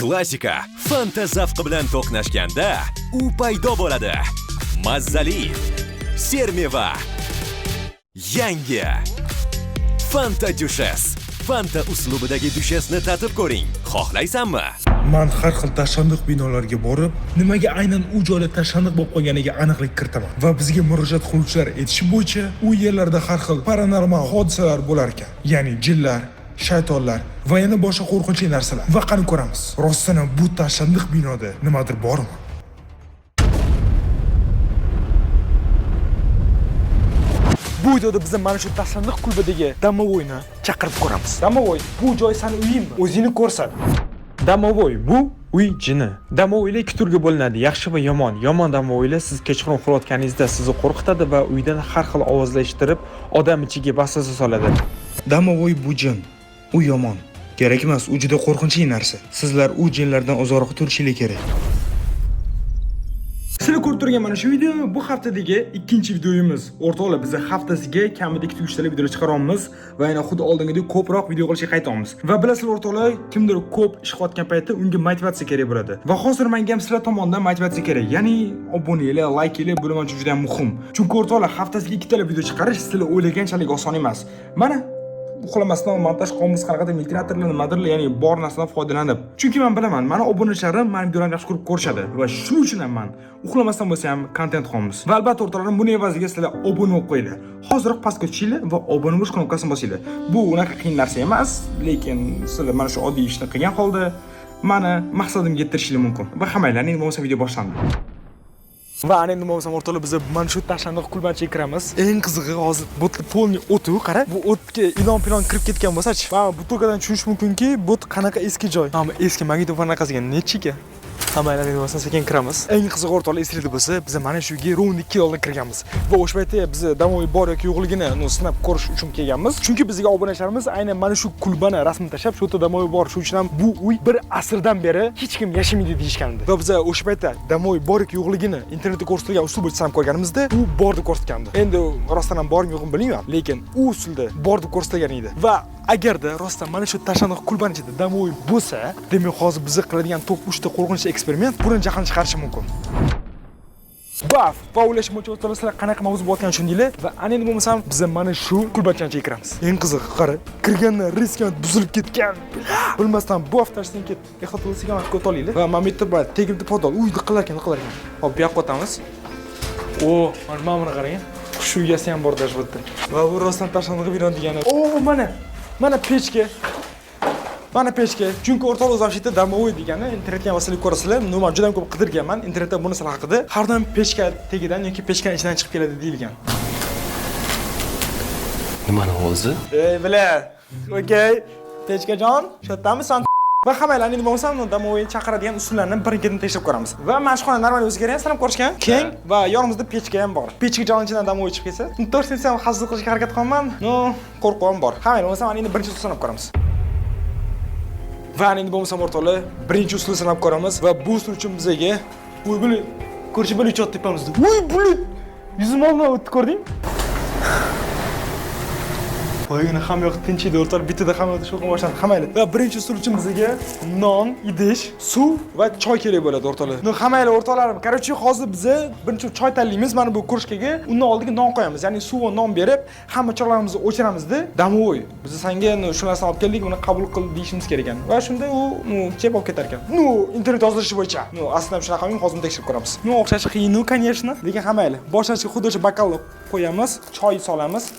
Klassika Fanta zavqi bilan to'qnashganda u paydo bo'ladi. Mazzali sermeva. Yangi Fanta Düşes. Fanta uslubidagi düşesni tatib ko'ring. Xohlaysanmi? Man har xil tashlandiq binolarga borib, nimaga aynan u joyda tashlandiq bo'lib qolganiga aniqlik kiritaman. Va bizga murojaat qiluvchilar aytishi bo'yicha u yerlarda har xil paranormal hodisalar bo'lar ekan. Ya'ni jinlar, shaytonlar va yana boshqa qo'rqinchli narsalar. Va qani ko'ramiz. Rostdan ham bu tashlandiq binoda nimadir bormi? Bu videoda biz mana shu tashlandiq kulbadagi domovoyni chaqirib ko'ramiz. Domovoy, bu joy sani uyingmi? O'zingni ko'rsat. Domovoy bu uy jini. Domovoylar ikki turga bo'linadi, yaxshi va yomon. Yomon domovoylar siz kechqurun uxlayotganingizda sizni qo'rqitadi va uydan har xil ovozlar eshittirib, odam ichiga vasvasa soladi. Domovoy bu jin. U yomon. Kerak emas, u juda qo'rqinchli narsa. Sizlar u jinlardan uzoqroq turishinglar kerak. Sizlar ko'rib turgan mana shu video bu haftadagi ikkinchi videomiz. O'rtoqlar, biz haftasiga kamida 2-3 talik video chiqaryapmiz va yana xuddi oldingidek ko'proq video qilishga qaytamiz. Va bilasizlar o'rtoqlar, kimdir ko'p ish qilayotgan paytda unga motivatsiya kerak bo'ladi. Va hozir menga ham sizlar tomonidan motivatsiya kerak. Ya'ni obunalar, layklar bu men uchun juda ham muhim. Chunki o'rtoqlar, haftasiga ikkitala video chiqarish sizlar o'ylaganchalik oson emas. Mana uxlamasdan montaj qilamiz, qanaqadir ventilatorlar, nimadirlar, ya'ni bor narsadan foydalanib. Chunki men bilaman, mani obunachilarim mani videolarni yaxshi ko'rib ko'rishadi va shuning uchun ham man uxlamasdan bo'lsa ham kontent qilamiz. Va albatta o'rtoqlarim, buni evaziga sizlar obuna bo'lib qo'yinglar. Hoziroq pastga tushinglar va obuna bo'lish knopkasini bosinglar. Bu unaqa qiyin narsa emas, lekin sizlar mana shu oddiy ishni qilgan holda mani maqsadimga yettirishinglar mumkin. Va hammanglarning endi bo'lmasa video boshlandi. Va ana endi bo'lmasam o'rtoqlar, biz mana shu tashlandiq kulbachaga kiramiz. Eng qizig'i hozir bu polni o'tu, qara. Bu o'tga ilon pilon kirib ketgan bo'lsa-chi. Va butilkadan tushunish mumkinki, bu qanaqa eski joy. Mana eski magnitofon anaqasiga necha ekan? Hammanglar endi bo'lmasa sekin kiramiz. Eng qizig'i o'rtoqlar, esingizda bo'lsa, biz mana shu uyga ровно 2 yil oldin kirganmiz. Va o'sha paytda biz domovoy bor yoki yo'qligini sinab ko'rish uchun kelganmiz. Chunki bizga obunachilarimiz aynan mana shu kulbani rasmini tashlab, shu yerda domovoy bor, shuning uchun ham bu uy bir asrdan beri hech kim yashamaydi deyishgandi. Va biz o'sha paytda domovoy bor yoki yo'qligini internetda ko'rsatilgan usul bo'yicha sinab ko'rganimizda, u bor deb ko'rsatgandi. Endi rostdan ham bormi yo'qmi bilmayman, lekin u usulda bor deb ko'rsatilgan edi. Va agarda rostdan mana shu tashlandiq kulbani ichida domovoy bo'lsa, demak hozir biz qiladigan top 3 ta qo'rqinchli eksperiment buni jahon chiqarishi mumkin. Baf, va o'ylashim bo'yicha o'rtoqlar, sizlar qanaqa mavzu bo'layotganini tushundinglar. Va ana endi bo'lmasam biz mana shu kulbachaga kiramiz. Eng qizig'i, qara, kirganda risk buzilib ketgan. Bilmasdan baf tashdan ket. Ehtiyot bo'lsak ham ko'ta olinglar. Va mana bu yerda bor, tegimda podol. Uy qilar ekan, qilar ekan. Hop, bu yoqqa o'tamiz. O, mana buni qarang. Qush uyasi ham bor даже bu yerda. Va bu rostdan tashlandiq bino degani. O, mana. Mana pechka. Mana pechka. Chunki o'rtoqlar o'zi вообще domovoy degani internetga ham masalan ko'rasizlar, ну men juda ham ko'p qidirganman internetda bu narsalar haqida. Har doim pechka tagidan yoki pechkani ichidan chiqib keladi deyilgan. Nimani o'zi? Ey, бля. Okey. Pechkajon, shu yerdamisan? Va hammanglarni endi bo'lmasam domovoy chaqiradigan usullarni birin-ketin tekshirib ko'ramiz. Va mana shu xona normal o'zgargan, sizlar ham ko'rishgan. Keng va yonimizda pechka ham bor. Pechka joni ichidan domovoy chiqib ketsa, to'g'risini desam hazil qilishga harakat qilaman. Но, qo'rquv ham bor. Hammanglar bo'lmasam ana endi birinchi usul sinab ko'ramiz. Va ana endi bo'lmasam o'rtoqlar, birinchi usulni sinab ko'ramiz va bu usul uchun bizga voy бля, ko'rchi бля uchyapti tepamizda. Voy бля! Yuzim oldidan o'tdi, ko'rding? Boyagina hamma yoq tinch edi o'rtoqlar, bittada hamma yoqda shovqin boshlandi. Hammanglar. Va birinchi usul uchun bizga non, idish, suv va choy kerak bo'ladi o'rtoqlar. Ну, hammanglar o'rtoqlarim. Короче, hozir biza birinchi choy tanlaymiz mana bu krужкаga, undan oldiga non qo'yamiz. Ya'ni suv va non berib, hamma chiroqlarimizni o'chiramizda. Домовой, biz senga ну, shu narsani olib keldik, uni qabul qil deyishimiz kerak ekan. Va shunda u ну, kelib olib ketar ekan. Ну, internet yozilishi bo'yicha. Ну, aslida ham shunaqa hozir buni tekshirib ko'ramiz. Ну, o'xshashi qiyin, ну, конечно. Lekin hammanglar, boshlashga xuddi o'sha bokalni qo'yamiz, choy solamiz.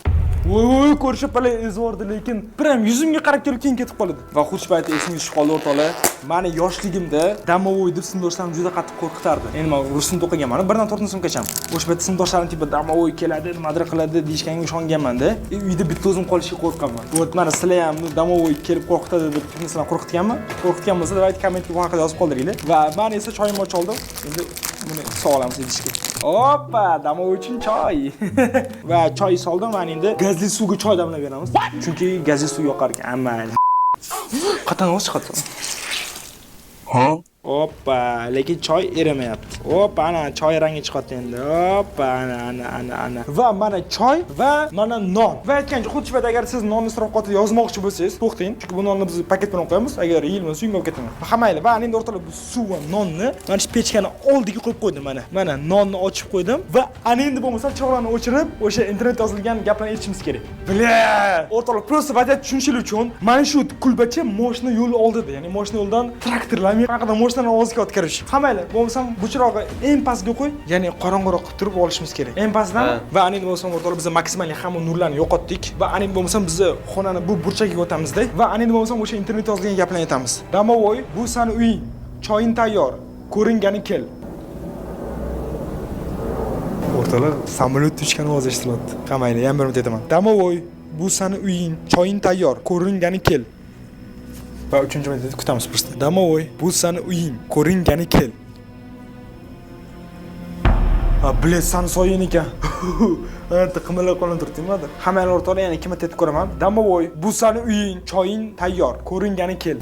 Voy voy, ko'rishib pala izvordi, lekin prям yuzimga qarab kelib keyin ketib qoladi. Va xuddi shu paytda esimga tushib qoldi o'rtoqlar. Mani yoshligimda domovoy deb sinfdoshlarim juda qattiq qo'rqitardi. Endi men rus sinfda o'qiganman, 1 dan 4-sinfgacha. O'sha paytda sinfdoshlarim типа domovoy keladi, nimadir qiladi deyishganga ishonganman-da. Uyda bitta o'zim qolishga qo'rqaman. Вот mana sizlar ham domovoy kelib qo'rqitadi deb sizlar qo'rqitganmi? Qo'rqitgan bo'lsa, давайте kommentga bu haqida yozib qoldiringlar. Va men esa choyimni ochib oldim. Endi buni solamiz idishga. Oppa, domovoy uchun choy. Va choy soldim, mana endi gazli suvga choy damlab beramiz. Chunki gazli suv yoqar ekan. Mayli. Qattan ovoz chiqadi. Ha? Oppa, lekin choy erimayapti. Oppa, ana choy rangi chiqyapti endi. Oppa, ana ana ana ana. Va mana choy va mana non. Va aytgancha, xuddi shu payt agar siz nonni isrof qotib yozmoqchi bo'lsangiz, to'xtang, chunki bu nonni biz paket bilan qo'yamiz. Agar yeyilmasa uyga olib ketaman. Ha mayli, va ana endi o'rtalar bu suv va nonni mana shu pechkani oldiga qo'yib qo'ydim mana. Mana nonni ochib qo'ydim va ana endi bo'lmasa chiroqlarni o'chirib, o'sha internetda yozilgan gaplarni aytishimiz kerak. Бля, o'rtoqlar, просто vaziyat tushunishingiz uchun mana shu kulbacha moshina yo'li oldida, ya'ni moshina yo'ldan traktorlar, qanaqadir moshinalar ovozi kelyapti kirish. Ha mayli, bo'lmasam bu chirog'i eng pastga qo'y, ya'ni qorong'iroq qilib turib olishimiz kerak. Eng pastdan va ana endi bo'lmasam o'rtoqlar biz maksimal hamma nurlarni yo'qotdik va ana endi bo'lmasam biz xonani bu burchagiga o'tamizda va ana endi bo'lmasam o'sha internetda yozilgan gaplarni aytamiz. Домовой, bu sani uying, choying tayyor, ko'ringani kel. O'rtoqlar, samolyot tushgan ovoz eshitilyapti. Ha mayli, yana bir marta aytaman. Домовой, bu sani uying, choying tayyor, ko'ringani kel. Va uchinchi marta kutamiz просто. Домовой, bu sani uying, ko'ringani kel. Ha, блядь, sani soying ekan. Ha, qimirlab qolib turibdi nimadir. Ha mayli o'rtoqlar, yana ikki marta aytib ko'raman. Домовой, bu sani uying, choying tayyor, ko'ringani kel.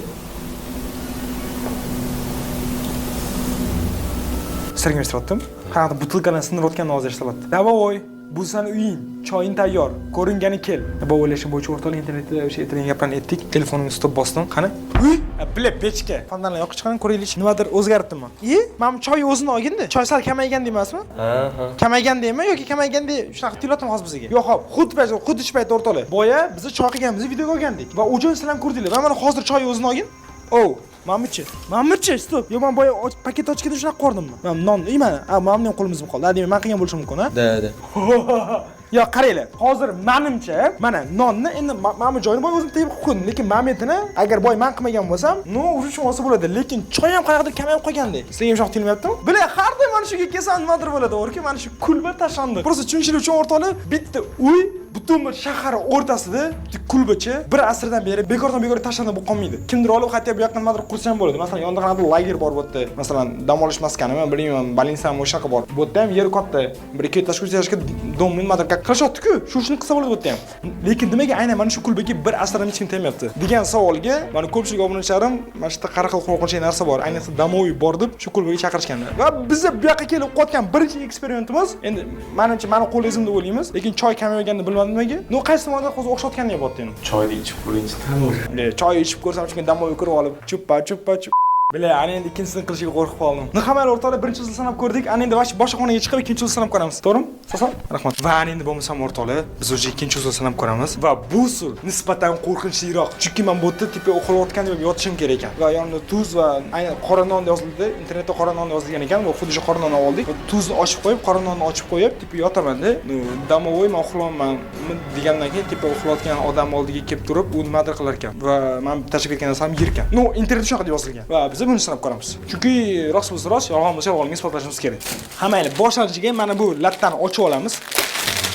Sirgim eshityaptim. Qanaqa butilkalarni sindirayotgan ovoz eshitilyapti. Домовой, bu sani uying, choying tayyor, ko'ringani kel. Bu o'ylashim bo'yicha o'rtoqlar internetda o'sha aytilgan gaplarni aytdik. Telefonimni stop bosdim. Qani? Uy, бля, pechka. Fondanlar yoqib chiqqan, ko'raylik. Nimadir o'zgaribdimi? I, mana bu choy o'zini olgindi. Choy sal kamaygan emasmi? Ha, ha. Kamaygan deymi yoki kamaygan dey shunaqa tuyulyaptimi hozir bizga? Yo'q, hop, xuddi shu paytda o'rtoqlar. Boya biz choy qilganimizni videoga olgandik va o'sha sizlar ham ko'rdinglar. Va mana hozir choy o'zini olgin. Oh, Mammichi. Mammichi, stop. Yo'q, men boya paket ochganda shunaqa ko'rdimmi? Men non, mana, mana ham qo'limizda qoldi. Demak, men qilgan bo'lishim mumkin, ha? Да, да. Yo'q, qaranglar. Hozir menimcha, mana nonni endi mana bu joyini boya o'zim tegib qo'ydim, lekin momentini agar boy men qilmagan bo'lsam, no, уже tushunib olsa bo'ladi. Lekin choy ham qanaqadir kamayib qolgandek. Sizlarga ham shunaqa tuyulmayaptimi? Bila, har doim mana shuga kelsam nimadir bo'ladi, o'rki mana shu kulba tashlandi. Просто tushunishingiz uchun o'rtoqlar, bitta uy butun bir shahar o'rtasida bitta kulbacha bir asrdan beri bekordan bekor tashlanib bo'lib qolmaydi. Kimdir olib hatto bu yoqqa nimadir qursa ham bo'ladi. Masalan, yonida qanaqadir lager bor bu yerda. Masalan, dam olish maskanimi, bilmayman, больницami o'shaqa bor. Bu yerda ham yer katta. Bir ikki etаж, uch etажga dom nimadir qilishyapti-ku. Shu ishni qilsa bo'ladi bu yerda ham. Lekin nimaga aynan mana shu kulbaga bir asrdan hech kim tegmayapti degan savolga mana ko'pchilik obunachilarim mana shu yerda qanaqa qo'rqinchli narsa bor, ayniqsa домовой bor deb shu kulbaga chaqirishganlar. Va biz bu yoqqa kelib qotgan birinchi eksperimentimiz, endi menimcha mani qo'l izim deb o'ylaymiz, lekin choy kamayganini bilmadim nimaga. No, qaysi tomondan hozir o'xshatgandek bo'lyapti endi. Choyni ichib ko'ringchi, tamom. Choy ichib ko'rsam, chunki домовой ko'rib olib, chuppa chuppa chup. Бля, ana endi ikkinchisini qilishiga qo'rqib qoldim. Ну, mayli o'rtoqlar, birinchi usul sanab ko'rdik. Ana endi boshqa xonaga chiqib ikkinchi usul sanab ko'ramiz. To'g'rimi? Soson? Rahmat. Va ana endi bo'lmasam o'rtoqlar, biz уже ikkinchi usul sanab ko'ramiz va bu usul nisbatan qo'rqinchliroq. Chunki men bu yerda tepa uxlayotgan deb yotishim kerak ekan. Va yonida tuz va aynan qora non yozildi. Internetda qora non yozilgan ekan va xuddi shu qora nonni oldik. Va tuzni ochib qo'yib, qora nonni ochib qo'yib, tepa yotaman-da. Ну, домовой men uxlayapman degandan keyin tepa uxlayotgan odam oldiga kelib turib, u nimadir qilar ekan. Va men tashlab ketgan narsam yer ekan. Ну, internetda shunaqa deb yozilgan. Va biz buni sinab ko'ramiz. Chunki rost bo'lsa rost, yolg'on bo'lsa yolg'onligini isbotlashimiz kerak. Ha mayli, boshlanishiga mana bu lattani ochib olamiz.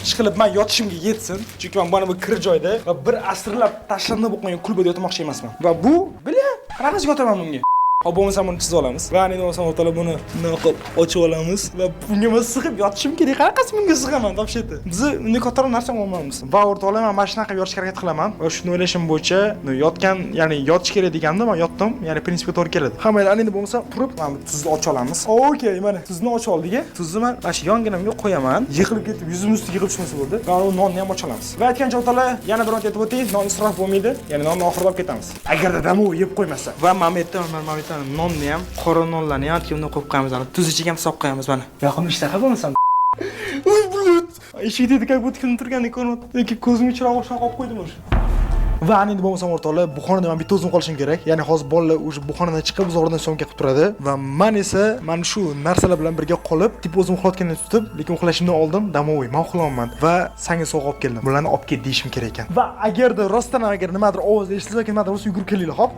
Ishqilib men yotishimga yetsin, chunki men mana bu kir joyda va bir asrlab tashlanib bo'lgan kulbada yotmoqchi emasman. Va bu, бля, qanaqasiga yotaman bunga? Hop, bo'lmasam buni chizib olamiz. Va endi bo'lmasam o'rtoqlar buni bunday qilib ochib olamiz va bunga men sig'ib yotishim kerak. Qanaqasi bunga sig'aman, вообще-то. Biz unday kattaroq narsa olmaymiz. Va o'rtoqlar, men mana shunaqa qilib yotishga harakat qilaman. Va shuni o'ylashim bo'yicha, yotgan, ya'ni yotish kerak deganda men yotdim, ya'ni prinsipga to'g'ri keladi. Ha mayli, endi bo'lmasa turib mana bu tuzni ochib olamiz. Okey, mana tuzni ochib oldik. Tuzni men mana shu yonginamga qo'yaman. Yig'ilib ketib yuzim ustiga yig'ilib tushmasa bo'ldi. Va u nonni ham ochib olamiz. Va aytgancha o'rtoqlar, yana bir marta aytib o'tay, non isrof bo'lmaydi. Ya'ni nonni oxirida olib ketamiz. Agarda damu yeb qo'ymasa. Va mana bu yerda mana bu yerda nonni ham, qora nonlarni ham undan qo'yib qo'yamiz. Ana tuz ichiga ham solib qo'yamiz mana. Yoqimli ishtaha bo'lmasam. Uy, блядь. Eshik tegdi, как будто kim turgandek ko'rinyapti. Lekin ko'zimga chiroq o'xshab olib qo'ydim o'sha. Va ana endi bo'lmasam o'rtoqlar, bu xonada men bitta o'zim qolishim kerak. Ya'ni hozir bolalar o'sha bu xonadan chiqib uzoqdan syomka qilib turadi va men esa mana shu narsalar bilan birga qolib, тип o'zim uxlayotganini tutib, lekin uxlashimdan oldin домовой, men uxlayapman va sanga sovg'a olib keldim. Bularni olib ket deyishim kerak ekan. Va agarda rostdan ham agar nimadir ovoz eshitilsa yoki nimadir bo'lsa yugurib kelinglar, hop?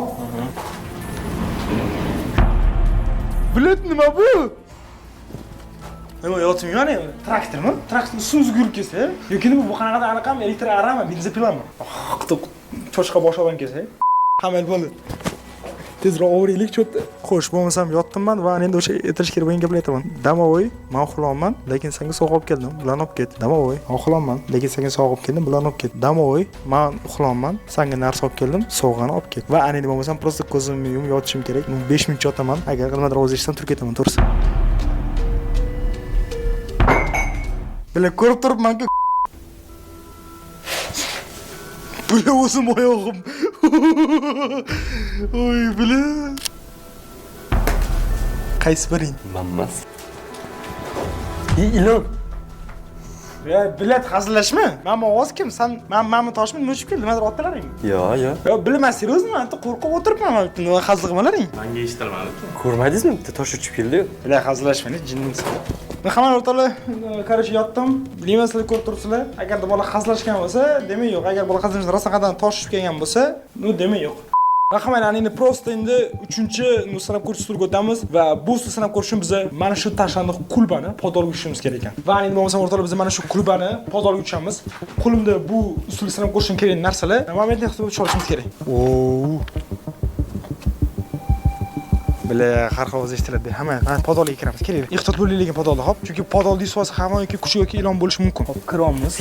Блядь, nima bu? Nima yotmayman endi? Traktormi? Traktor ustimizga yugurib kelsa, yoki nima bu qanaqadir anaqami, elektr arami, benzopilami? Qitib cho'chqa bosh odam kelsa. Hamma bo'ldi. Tezroq overaylik cho'pda. Xo'sh, bo'lmasam yotdim man va endi o'sha aytilish kerak bo'lgan gaplarni aytaman. Домовой, men uxlayapman, lekin senga sovg'a olib keldim, bularni olib ket. Домовой, men uxlayapman, lekin senga sovg'a olib keldim, bularni olib ket. Домовой, men uxlayapman, senga narsa olib keldim, sovg'ani olib ket. Va ana endi bo'lmasam просто ko'zimni yumib yotishim kerak. 5 minut yotaman. Agar nimadir ovoz eshitsam turib ketaman, to'g'risi. Bila ko'rib turibman-ku. Bila o'zim oyog'im. Oy, bila. Qaysi biring? Manmas. Ilon. Ya, bilat hazillashma. Mana ovoz kim? San mana toshmi? Nima uchib keldi? Nimadir otdilaring? Yo, yo. Yo, bilmas, серьезно, man qo'rqib o'tiribman, man nima hazil qilmalaring? Menga eshitilmadi. Ko'rmadingizmi? Bitta tosh uchib keldi-yu. Bila hazillashmang, jinnimsan. Men hamma o'rtoqlar, короче, yotdim. Bilmayman, sizlar ko'rib turibsizlar. Agarda bola hazillashgan bo'lsa, demak yo'q. Agar bola hazillashmasa, rosa qadam tosh tushib kelgan bo'lsa, ну demak yo'q. Rahmat, ana endi просто endi 3-chi sinab ko'rish usuliga o'tamiz va bu usulni sinab ko'rish uchun biz mana shu tashlandiq kulbani podolga tushishimiz kerak ekan. Va endi bo'lmasam o'rtoqlar, biz mana shu kulbani podolga tushamiz. Qo'limda bu usulni sinab ko'rish uchun kerak narsalar. Momentni hisobga tushib olishimiz kerak. Oo. Bila har xil ovoz eshitiladi. Hamma, mana podolga kiramiz. Kelinglar. Ehtiyot bo'ling lekin podolda, hop. Chunki podolda yuz hamon yoki kuchuk yoki ilon bo'lishi mumkin. Hop, kiryapmiz.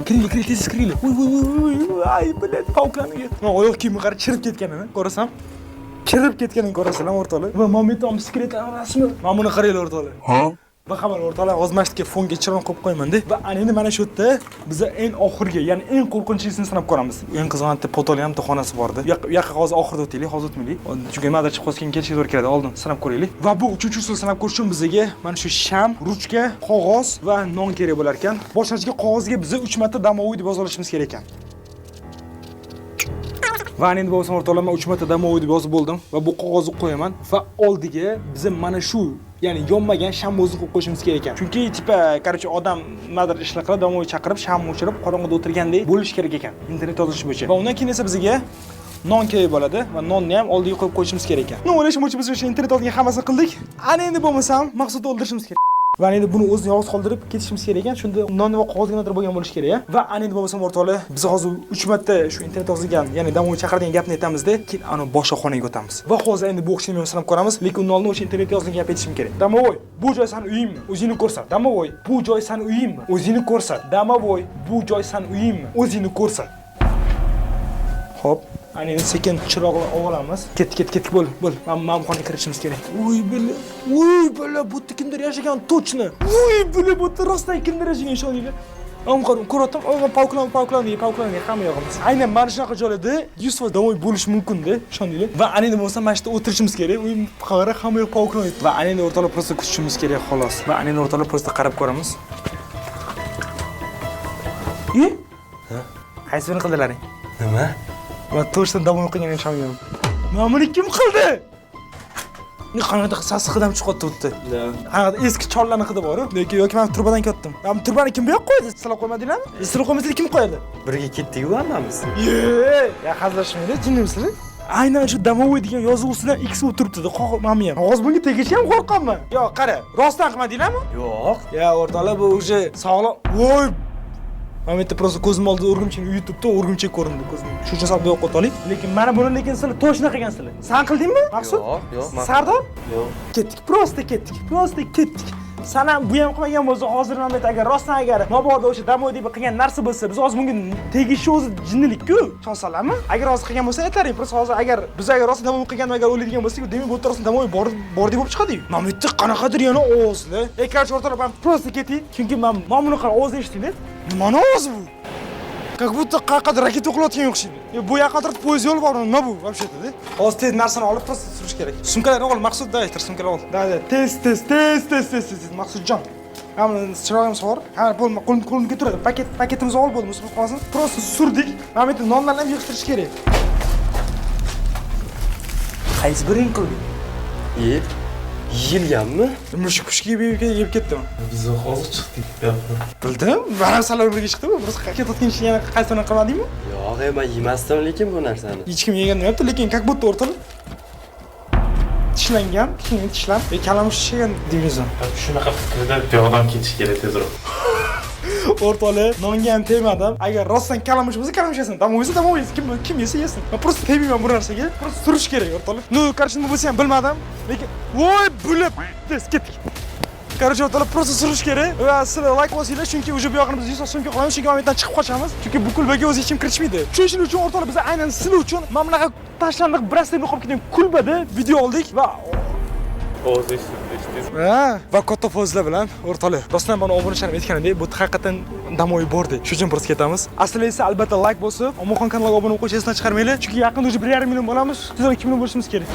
Kiringlar, kiringlar, tez kiringlar. Voy, voy, voy, voy, ay, блядь, паук larni. Mana oyoq kiyimi qara chirib ketganini ko'rasan. Chirib ketganini ko'rasizlar o'rtoqlar. Va momentum skeleton rasmi. Mana buni qaranglar o'rtoqlar. Ha? Va hamma o'rtoqlar, hozir mana shu yerga fonga chiroq qo'yib qo'yman-da. Va ana endi mana shu yerda biz eng oxirgi, ya'ni eng qo'rqinchlисini sinab ko'ramiz. Eng qizig'i bitta potolni ham bitta xonasi bor-da. U yoqqa hozir oxirida o'taylik, hozir o'tmaylik. Chunki nimadir chiqib qolsa keyin kelishga to'g'ri keladi. Oldin sinab ko'raylik. Va bu uchinchi usul sinab ko'rish uchun bizga mana shu sham, ruchka, qog'oz va non kerak bo'lar ekan. Boshlanishga qog'ozga biz 3 marta домовой deb yozib olishimiz kerak ekan. Va endi bo'lsam o'rtoqlar, men 3 marta домовой deb yozib bo'ldim va bu qog'ozni qo'yaman va oldiga biz mana shu, ya'ni yonmagan sham o'zini qo'yib qo'yishimiz kerak ekan. Chunki типа, короче, odam nimadir ishlar qilib, домовой chaqirib, sham o'chirib, qorong'ida o'tirgandek bo'lish kerak ekan. Internet yozilishi bo'yicha. Va undan keyin esa bizga non kerak bo'ladi va nonni ham oldiga qo'yib qo'yishimiz kerak ekan. Ну, o'ylashim bo'yicha biz o'sha internet oldiga hammasini qildik. Ana endi bo'lmasam Maqsudni o'ldirishimiz kerak. Va endi buni o'zini yolg'iz qoldirib ketishimiz kerak ekan. Shunda non va qog'ozga nimadir bo'lgan bo'lishi kerak, Va ana endi bo'lmasam o'rtoqlar, biz hozir 3 marta shu internet yozilgan, ya'ni домовой chaqiradigan gapni aytamizda, keyin ana boshqa xonaga o'tamiz. Va hozir endi bu o'qishni men sinab ko'ramiz, lekin undan oldin o'sha internetda yozilgan gap aytishim kerak. Домовой, bu joy sani uyingmi? O'zingni ko'rsat. Домовой, bu joy sani uyingmi? O'zingni ko'rsat. Домовой, bu joy sani uyingmi? O'zingni ko'rsat. Xo'p, ana endi sekin chiroqni olamiz. Ketdik, ketdik, ketdik, bo'l, bo'l. Mana bu xonaga kirishimiz kerak. Uy, bila, uy, bila, bu yerda kimdir yashagan, точно. Uy, bila, bu yerda rostdan kimdir yashagan, ishoninglar. Am ko'ryaptim, паук lar, паук lar, паук lar hamma yog'imiz. Aynan mana shunaqa joylarda 100% домовой bo'lishi mumkin-da, ishoninglar. Va ana endi bo'lsa mana shu yerda o'tirishimiz kerak. Uy, qara, hamma yoq паук lar. Va ana endi o'rtoqlar просто kutishimiz kerak, xolos. Va ana endi o'rtoqlar просто qarab ko'ramiz. E? Qaysi birini qildilaring? Nima? Va точно домовой qilgan ishonmayman. Mana buni kim qildi? Qanaqa sassiq hid ham chiqyapti bu yerda. Qanaqa eski chollarni hidi bor-ku. Lekin yoki men turbadan ketdim. Mana turbani kim bu yoqqa qo'ydi? Sizlar qo'ymadinglarmi? Sizlar qo'ymasanglar kim qo'yadi? Birga ketdik-ku hammamiz. Ye, ya hazillashmanglar, jinnimsizlar. Aynan shu домовой degan yozuv ustidan X bo'lib turibdi-da, qog'oz mana bu ham. Hozir bunga tegishga ham qo'rqaman. Yo'q, qara, rostdan qilmadinglarmi? Yo'q. Ya o'rtoqlar, bu уже sog'lom. Voy! Mana bu yerda просто ko'zim oldida o'rgimchini uyib turibdi, o'rgimchak ko'rindi ko'zimga. Shu uchun sal bu yoqqa o'taylik. Lekin mana buni lekin sizlar точно qilgansizlar. San qildingmi, Maqsud? Yo'q, yo'q, man- Sardor? Yo'q. Ketdik, просто ketdik, просто ketdik. San ham bu ham qilmagan bo'lsa, hozir mana bu yerda agar rostdan agar mabodo o'sha домовой deb qilgan narsa bo'lsa, biz hozir bunga tegishi o'zi jinnilik-ku. Ishonsalarmi? Agar hozir qilgan bo'lsa aytaring, просто hozir agar biz agar rostdan домовой qilgan agar o'ylaydigan bo'lsak, demak bu yerda rostdan домовой bor bor deb bo'lib chiqadi-yu. Mana bu yerda qanaqadir yana ovozlar. Ey, короче, o'rtoqlar, man просто ketay, chunki man mana buni qara ovoz eshitdinglar. Nimani ovozi bu? Как будто qayerqadir raketa o'qilayotganga o'xshaydi. Bu yoqqa atrofda poyezd yo'li bor, nima bu вообще-то? Hozir tez narsani olib просто surish kerak. Sumkalarni ol, Maqsud, давай, sumkalarni ol. Да, да, tez, tez, tez, tez, tez, tez, Maqsudjon. Hamma chirog'imiz bor. Ha, bo'lma, qo'lim qo'limga turadi. Paket, paketimizni olib bo'ldi, musulmon qolsin. Просто surdik. Mana bu yerda nonlarni ham yig'ishtirish kerak. Qaysi biring qildi? Ye. Yeyilganmi? Mushuk pushuk yeb yeb ketdimi? Biz hozir chiqdik bu yoqdan. Bildim. Mana sizlar birga chiqdimi? Biz ketayotgan ishni yana qaysi birini qilmadingmi? Yo'q, men yemasdim lekin bu narsani. Hech kim yegan demayapti, lekin как будто o'rtoqlar tishlangan, kichkina tishlan, kalamush tishlagan deymiz. Shunaqa fikrda bu yoqdan ketish kerak tezroq. O'rtoqlar, nonga ham tegmadim. Agar rostdan kalamush bo'lsa, kalamush yesin. Домовой bo'lsa, домовой yesin. Kim yesa yesin. Men просто tegmayman bu narsaga. Просто turish kerak, o'rtoqlar. Ну, короче, nima bo'lsa ham bilmadim. Lekin voy, bo'lib ketdik. Короче, o'rtoqlar, просто surish kerak va sizlar layk bosinglar, chunki уже bu yog'ini biz 100 so'mga qilamiz, chunki mana bu yerdan chiqib qochamiz. Chunki bu kulbaga o'zi hech kim kiritishmaydi. Shuning uchun, o'rtoqlar, biz aynan sizlar uchun mana bunaqa tashlandiq, birasini qolib ketgan kulbada video oldik va Ovoz eshitildi, eshitdingizmi? Ha, va katta foizlar bilan, o'rtoqlar. Rostdan mana obunachilarim aytganidek, bu haqiqatan домовой bor deb. Shu uchun biz ketamiz. Aslida esa albatta layk bosib, Omonxon kanaliga obuna bo'lib qo'yish esdan chiqarmanglar, chunki yaqinda уже 1,5 million bo'lamiz. Tezroq 2 million bo'lishimiz kerak.